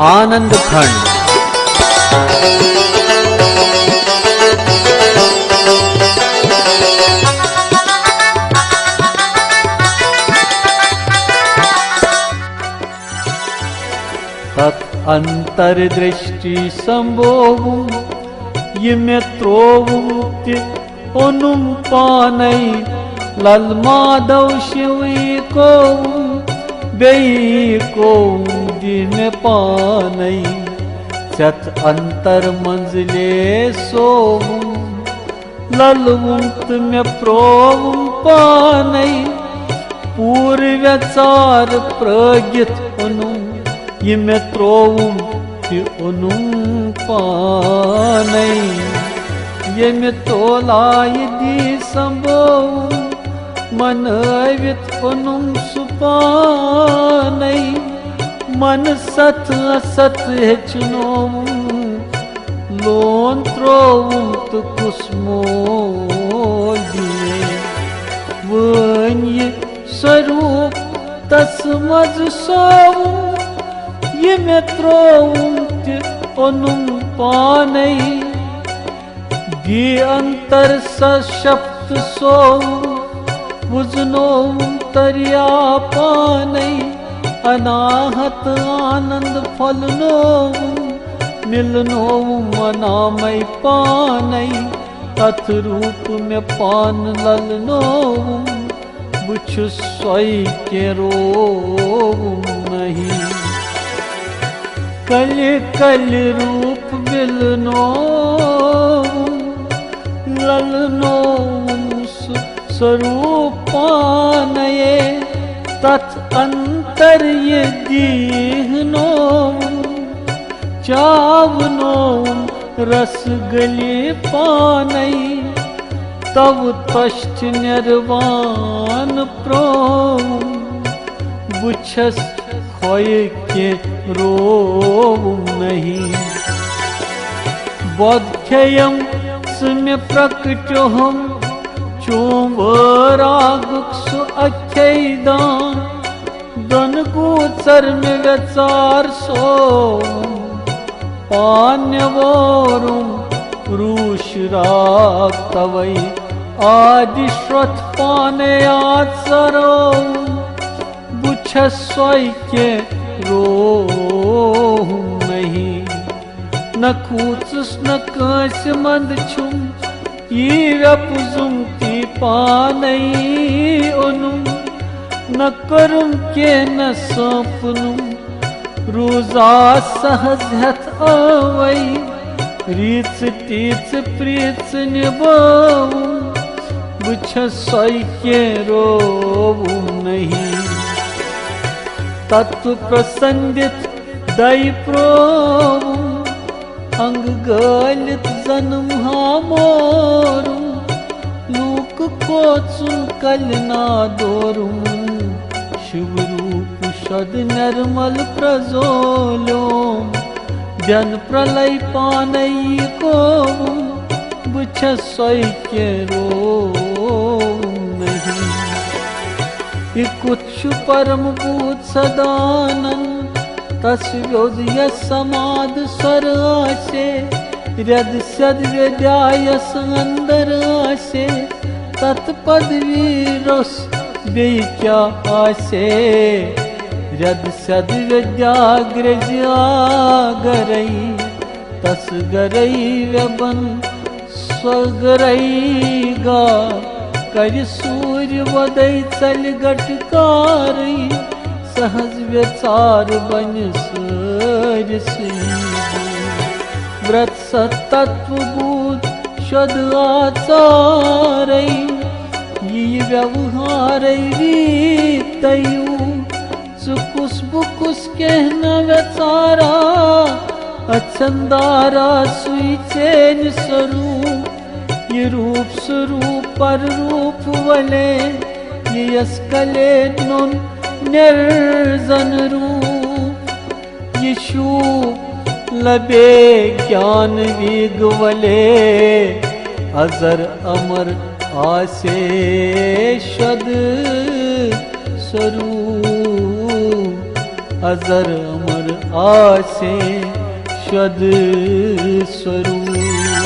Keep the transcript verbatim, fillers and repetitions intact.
आनंद खंड। तत् अंतर्दृष्टि संभोगुम ये में त्रोवुम ते ओनुम पानई। लल माधव शिवई को बेई को दिन पानई। चत अंतर मंजले सोवुम ललवुम ते में प्रोवुम पानई। पूर व्यचार प्रगित ओनुम ये में त्रोवुम ते ओनुम पानई। ये में तोलाई दी संभोवुम मनवित ओनुम सुपानई। मन सत असत हेचनोवुम लोन त्रोवुम ते कुसमो दिए। वन ये स्वरूप तस मज सोवुम ये में त्रोवुम ते ओनुम पानई। दी अंतर सशप्त सोवुम बुझनोवुम तरिया पानई। अनाहत आनंद फलनोवुम मिलनोवुम अनामय पानई। तथ रूप में पान ललनोवुम बुछुस सोई के रोवुम नहीं। कलि कलि रूप बिलनो ललनो सु-, स्वरूप पानये। तथ अंतर ये दीहनो चावनो रस गली पानई। तव तष्ट निर्वाण प्रोम बुछस खोय के रोवुम नहीं। बोध खेयम सुमि प्रकट हम चूम रागुक सु अखेदान। दन गुचर में व्यचार सो पान्य वोरुम रूष राग तवई आदि श्रोत पाने आचरो। बुछस सोई के रोहु नहीं। न कूचस न कांस मंद छुम। ई व्यपुजुम ती पानई ओनुम। न करुम के न सांपनुम। रूजा सहज हथ आवई। रीच तीच प्रीच निभावुम। बुछस सोई के रोवुम नहीं। तत्व प्रसंदित दई प्रोवुम। अंग गलित जन्म हा मोरुम। लूक कोचुन कलना दोरुम। शिव रूप शद निर्मल प्रजोलोम। जन प्रलय पानई को बुछस सोई के रोवुम नहीं। इकुत छु परम भूत सदानंद। तस व्योद यस समाध स्वर आसे। रद सद विद्यायस अंदर आसे। तत पदवी रोस बेई क्या आसे। रद सद विद्या ग्रजिया गरई। तस गरई व्यबन स्वगरई गा। करि सूर्य वदई चलि गटकारई। सहज व्यचार बनि सारिस। व्रत सतत्व बूझ शद आचारई। यी व्यवहारई रीतयू। सु कुस बु कुस कहना व्यचारा। अचंदारा सुई चेन स्वरूप। ये रूप स्वरूप पर रूप वले। ये यस कले नुन निर्जन रूप। यीशु लबे ज्ञान वीग वले। अजर अमर आसे शद स्वरूप। اَزر اَمر آسے شد سرو۔